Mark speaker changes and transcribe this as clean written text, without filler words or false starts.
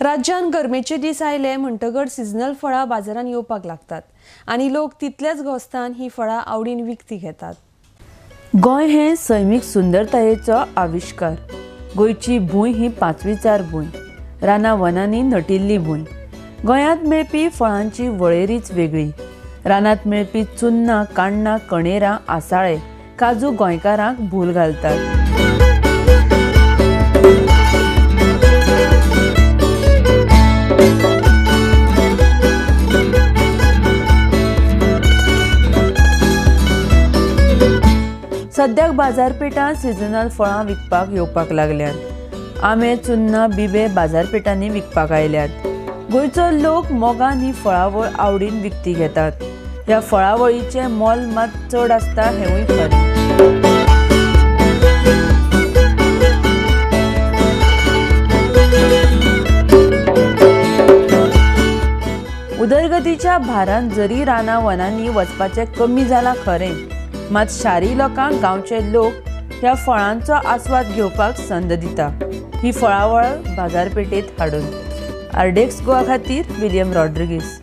Speaker 1: राज्यांत गरमेचे दीस आयले म्हणटकच सिजनल फळां बाजारांत येवपाक लागतात आनी लोक तितल्याच घोस्तान ही फळां आवडीन विकती घेतात.
Speaker 2: गोंय हें सैमीक सुंदरतायेचो आविश्कार. गोंयची भूंय ही पांचवीचार भूंय, रानां वनांनी नटिल्ली भूंय. गोंयांत मेळपी फळांची वळेरीच वेगळी. रानांत मेळपी चुन्नां, काण्णां, कणेरां, आसाळे, काजू गोंयकारांक भूल घालतात. सद्याक बाजारपेठांत सिजनल फळां विकपाक येवपाक लागल्यात. आंबे, चुन्नां, बिबे बाजारपेठांनी विकपाक आयल्यात. गोंयचो लोक मोगान ही फळावळ आवडीन विकती घेतात. ह्या फळावळीचें मोल मात चड आसता हेंवूय खरें. उदरगतीच्या भारान जरी रानां वनांनी वचपाचें कमी जालां खरें, मात शारी लोकांक गांवचे लोक ह्या फळांचो आस्वाद घेवपाक संद दिता. ही फळावळ बाजारपेठेत हाडून. आरडीएक्स गोवा खातीर विलियम रॉड्रिगीस.